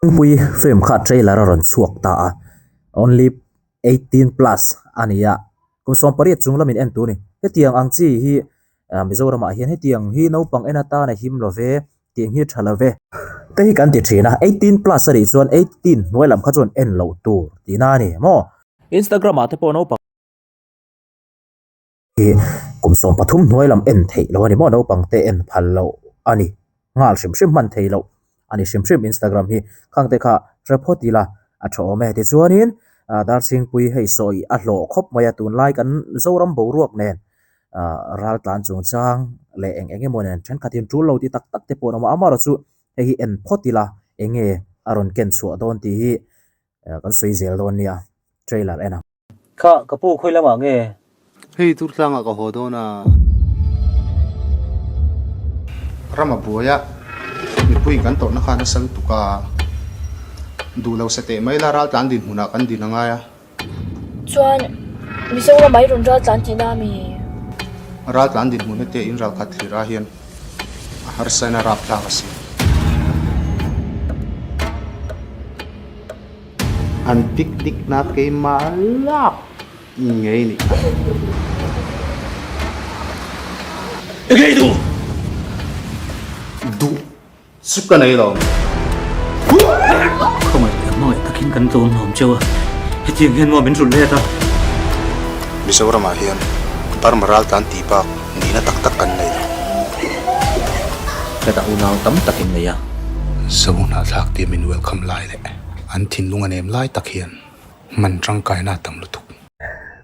Pui film kha trailer a rawn chhuak ta a, only 18 plus a ni a, kum 18 chung lamin en tur a ni. Hetiang ang chi hi Mizoramah hian hetiang hi naupang en atan a him lo ve, tiang hi tha lo ve. Te hi kan ti thin a, 18 plus a nih chuan 18 hnuai lam kha chuan en loh tur tihna a ni maw? Instagram ah te pawh naupang. Hi kum 13 hnuai lam en theih loh a ni maw naupang te en phal loh a ni nghal hrim hrim hman thei loh a ni hrim hrim Instagram hi khang te kha hre phawt ila a tha awm e tichuanin ah Darchhingpui hei sawi a hlawh khawp mai a tunlai kan Zoram boruak nen ah ral tlan chungchang leh eng eng emaw nen thenkhatin tul lo ti tak tak te pawh an awm a amaherawhchu hei hi en phawt ila eng nge a rawn ken chhuah dawn tih hi kan sawi zel dawn nia trailer en ang. Kha, ka pu khawi lamah nge? Hei Turtlangah ka haw dawn a. Ram a buai a, mipui kan tawrhna kha nasa lutuk a, duh lo sa teh mai la raltlan dinhmunah kan din a ngai a. Chuan Mizoram ah i rawn raltlan tihna a mi? Raltlan dinhmun hete in ralkhat thlir ah hian a harsa in a rapthlak a si. An picnic na keimah lak ngei nih kha. Engei duh? Duh chu ka nei lo. Khawngaih leh hmangaih takin kan tlawm hlawm cheu a, hetiang hian maw min hrulh let a? Mizoramah hian Burma raltlan tih bak nihna tak tak kan nei lo. Hetah unau tam tak in nei a. Zohnahthlak tia min welcome lai leh an thinlung a nem lai tak hian hman tangkaina a tam lutuk.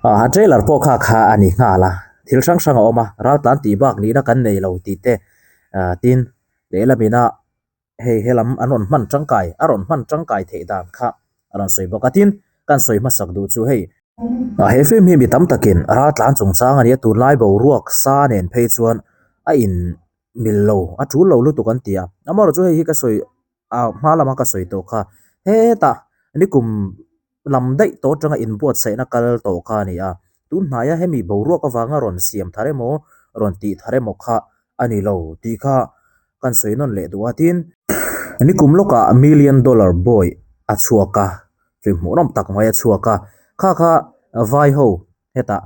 A trailer pawh kha kha a ni nghal a, thil hrang hrang a awm a, raltlan tih bak nihna kan nei lo tih te tin lehlamina hei helam an rawn hman tangkai a rawn hman tangkai theih dan kha a rawn sawi bawk a, tin kan sawi hmasak duh chu hei he film hi mi tam takin raltlan chungchang a nia tunlai boruak sa nen phei chuan a in mil lo a tul lo lutuk an ti a, amaherawhchu hei hi ka sawi ah hma lama ka sawi tawh kha hetah nikum lam daih tawh atanga inbuatsaihna kal tawh kha a ni a, tun hnaia hemi boruak avanga rawn siam thar emaw rawn tih thar emaw kha a ni lo tih kha kan sawi nawn leh duh a tin nikum lawkah million dollar boy a chhuak a hlim hmuhnawm tak mai a chhuak a kha kha vai ho hetah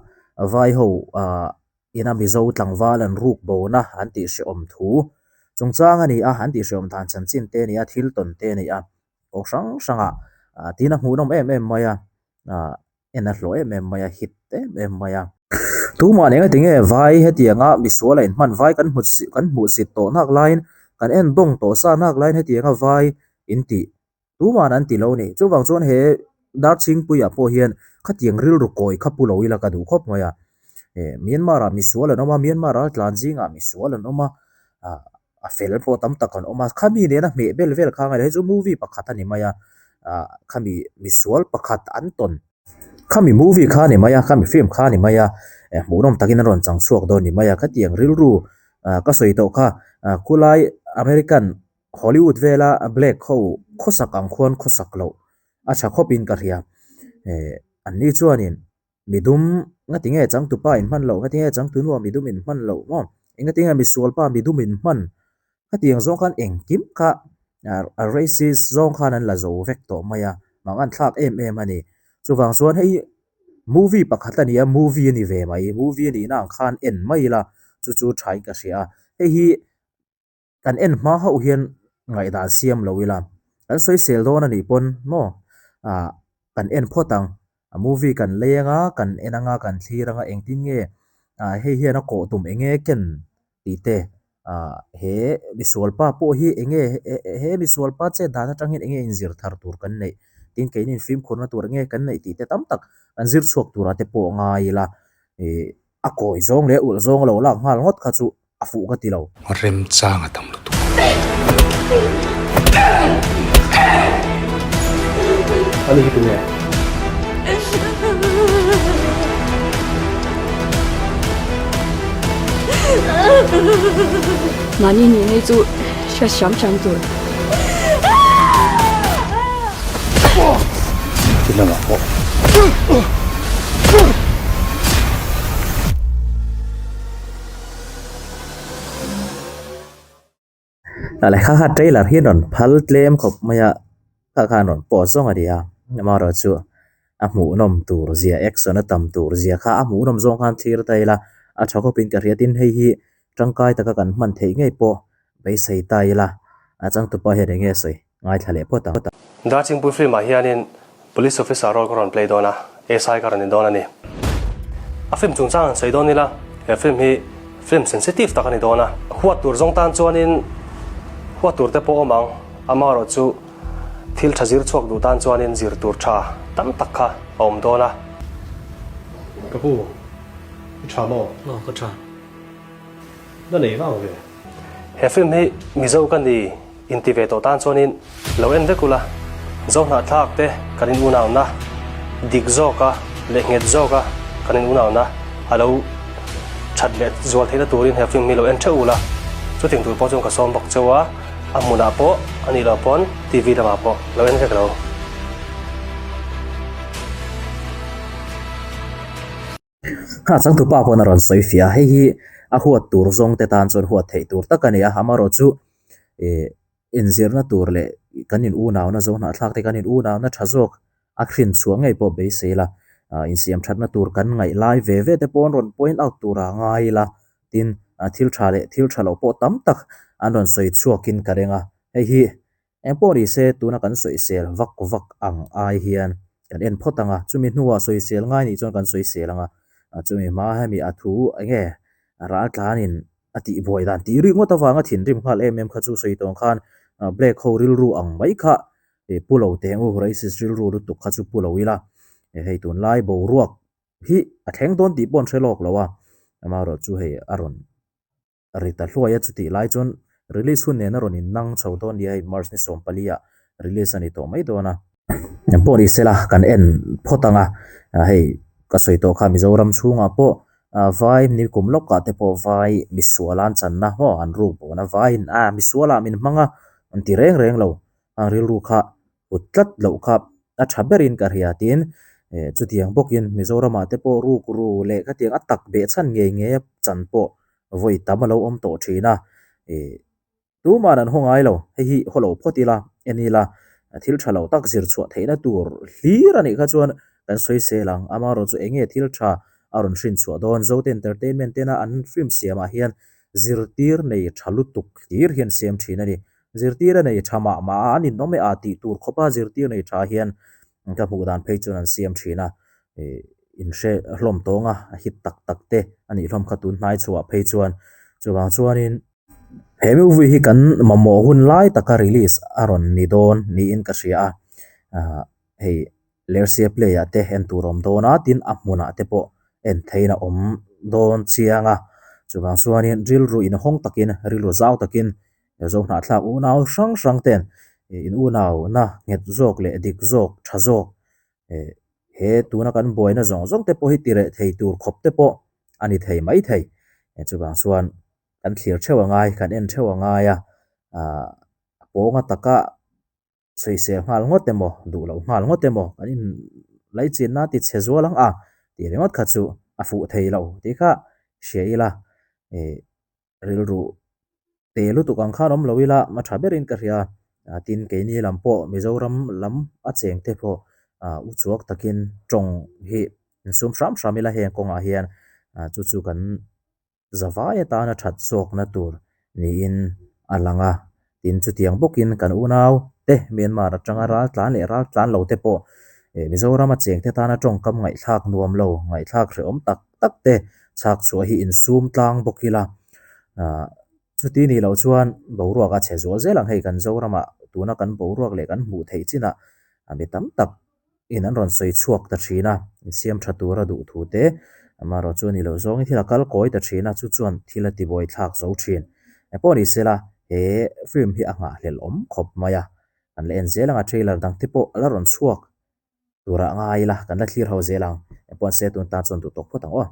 vai ho ah ina Mizo tlangval an ruk bona an tih hrehawm thu chungchang a ni a, an tih hrehawm dan chanchin te a ni a, thil tawn te a ni a, kawng hrang hrangah ah tin a hmuhnawm em em mai a, ah en a hlawh em em mai a, hit em em mai a. Tumah nen engati nge vai hetianga misual a inhman vai kan hmu kan hmuhsit tawh nak laiin kan en dawng tawh sa nak laiin hetianga vai intih Tuman an ti lo ni. Chuvang chuan he Darchhingpuiah pawh hian khatiang rilru kawi kha pu lo ila ka duh khawp mai a. Eh Myanmar ah misual an awm a, Myanmar raltlan zingah misual an awm a, ah a fel pawh tam tak an awm a. Khami nena hmeh bel vel kha ngailo hei chu movie pakhat a ni mai a, ah khami misual pakhat an tawn. Khami movie kha a ni mai a, khami film kha a ni mai a, eh hmuhnawm takin an rawn chang chhuak dawn a ni mai a. Khatiang rilru ah ka sawi tawh kha ah khulai American Hollywood vela black ho khawsak ang khuan khawsak loh a tha khawp in ka hria eh an ni chuanin midum ngati nge changtupa in hman loh ngati nge changtunu ah midum in hman loh maw engatinge misualpa midum in hman khatiang zawng khan engkim kha a racist zawng khan an la zo vek tawh mai a mangan thlak em em a ni chuvang chuan hei movie pakhat a ni a movie a ni ve mai movie a nih na ang khan en mai ila chu chu tha in ka hria a hei hi. Kan en hma hauh hian ngaihdan siam lo ila, kan sawisel dawn a nih pawn maw ah kan en phawt ang, a movie kan lei anga kan en anga kan thlir anga engtin nge ah hei hian a kawh tum eng nge ken tih te ah he misual pa pawh hi eng nge he misual pa chet dan atang hian eng nge inzir thar tur kan neih tin keini fimkhurna tur eng nge kan neih tih te tam tak an zir chhuak tura te pawh ngai ila ih a kawi zawng leh ulh zawng lo lak nghal ngawt kha chu. a fuh ka ti lo. Remchang a tam lutuk. Ani hi tunge? Mahni nih nei chu hriat hram hram tur. Ti lamah pawh. A lehkha kha trailer hi a rawn phal tlem khawp mai a. Kha khan rawn post zawng a ni a, amaherawhchu a hmuhnawm tur zia action a tam tur zia kha a hmuhnawm zawng khan thlir ta ila a tha khawpin ka hria tin hei hi tangkai taka kan hman theih ngei pawh beisei ta ila a changtupa hian eng nge a sawi ngaithla leh phawt ang. Darchingpui film ah hianin Police officer role ka rawn play dawn a, SI ka rawn ni dawn a ni. A film chungchang han sawi dawn ila, he film hi film sensitive tak a ni dawn a. Huat tur zawng tan chuanin huat tur te pawh awm ang, amaherawhchu thil tha zir chhuak duh tan chuanin zir tur tha tam tak kha a awm dawn a. Ka pu, i tha maw? Aw, ka tha. Na nei vang ve. He film hi Mizo ka ni inti ve tawh tan chuanin lo en vek ula, Zohnahthlak te kan in unauna dik zawka leh nghet zawka kan in unauna a lo that leh zual theihna turin he film hi lo en theuh ula, chuting tur pawh chuan ka sawm bawk cheu a, a hmunah pawh a nih loh pawn TV lamah pawh lo en vek lo. Kha changtupa pawn a rawn sawi fiah a, hei hi a huat tur zawng te tan chuan huat theih tur tak a ni a, amaherawhchu ih inzirna tur leh kan in unauna zo hnahthlak te kan in unauna tha zawk a hrin chhuah ngei pawh beisei ila, ah insiam thatna tur kan ngaih lai ve ve te pawh an rawn point out tur ah ngai ila, tin thil tha leh thil tha loh pawh tam tak an rawn sawi chhuakin ka reng a, hei hi Eng pawh ni se, tuna kan sawisel vak vak ang ai hian kan en phawt ang a, chumi hnuah sawisel ngai nih chuan kan sawisel ang a, chumi hma hemi a thu eng nge raltlanin a tihbuai dan tih rik ngawt avanga thinrim nghal em em kha chu sawi tawng khan black ho rilru ang mai kha pu lo teh ang u, racist rilru lutuk kha chu pu lo ila, hei tunlai boruak hi a thleng dawn tih pawh an hre lawk lo a, amaherawhchu hei a rawn. Ri ta hluai a, chutih lai chuan release hun nen a rawn innang chho dawn nia hei March ni 14 ah release a ni tawh mai dawn a. Engpawh ni sela kan en phawt ang a, hei ka sawi tawh kha Mizoram chhungah pawh vai ni kum lawkah te pawh vai misual an channa maw an ruk bawna vaiin a misualah min hmang a an ti reng reng lo, ang rilru kha put tlat loh kha a tha berin ka hria tiin eh chutiang bawkin Mizoramah te pawh rukru leh khatiang a tak beh chhan ngei ngei a chan pawh vawi tam a lo awm tawh thin a eh tumah an haw ngai lo hei hi haw lo phawt ila en ila thil tha lo tak zir chhuah theihna tur hlir a nih kha chuan kan sawi sel ang amaherawhchu eng nge thil tha a rawn hrin chhuah dawn Zote Entertainment tena an film siamah hian zirtir nei tha lutuk hlir hian siam thin a ni. Zirtir a nei tha mah mah a, an inawm e a tih tur khawpa zirtir nei tha hian ka hmuh dan phei chuan an siam thin a, ih inhre hlawm tawng a, a hit tak tak te a nih hlawm kha tun hnai chhuah phei chuan chuvang chuanin he movie hi kan mamawh hun lai taka release a rawn ni dawn niin ka hria a, ah hei Lersia play ah te en tur a awm dawn a, tin a hmunah te pawh en theihin a awm dawn chiang a, chuvang chuanin rilru inhawng takin rilru zau takin Zohnahthlak unau hrang hrang ten in unauna nghet zawk leh dik zawk tha zawk he tuna kan buaina zawng zawng te pawh hi tireh thei tur khawp te pawh a ni thei mai thei chuvang chuan kan thlir theuh a ngai kan en theuh a ngai a ah a pawnga taka sawisel nghal ngawt emaw duh loh nghal ngawt emaw kan in laichinna ti chhe zual ang a tih ringawt kha chu a fuh thei lo tih kha hria ila ih rilru te lutuk ang khan awm lo ila a tha berin ka hria a tin keini lam pawh Mizoram lam a cheng te pawh ah u chuak takin tawng hi insum hram hram ila heng kawngah hian ah chu chu kan Zavai atana that zawkna tur niin a lang a, tin chutiang bawkin kan unau te Myanmar atanga ral tlan leh ral tlan lo te pawh Mizoram a chengte tana tawngkam ngaihthlak nuam lo, ngaihthlak hrehawm tak tak te chhak chhuah hi insum tlang bawk ila. Chuti nih loh chuan boruak a chhe zual zel ang hei kan Zoramah tuna kan boruak leh kan hmuh theih chinah mi tam tak in an rawn sawi chhuak ta thin a, insiam tha tura duh thu te, amaherawh chu a ni lo zawngin thil a kal kawi ta thin a, chu chuan thil a tibuai thlak zo thin. Engpawh ni sela, he film hi a nghahhlelh awm khawp mai a, kan la en zel ang a, trailer dang te pawh a la rawn chhuak turah ngai ila, kan la thlir ho zel ang. Engpawh an se tun tan chuan duh tawk phawt ang aw.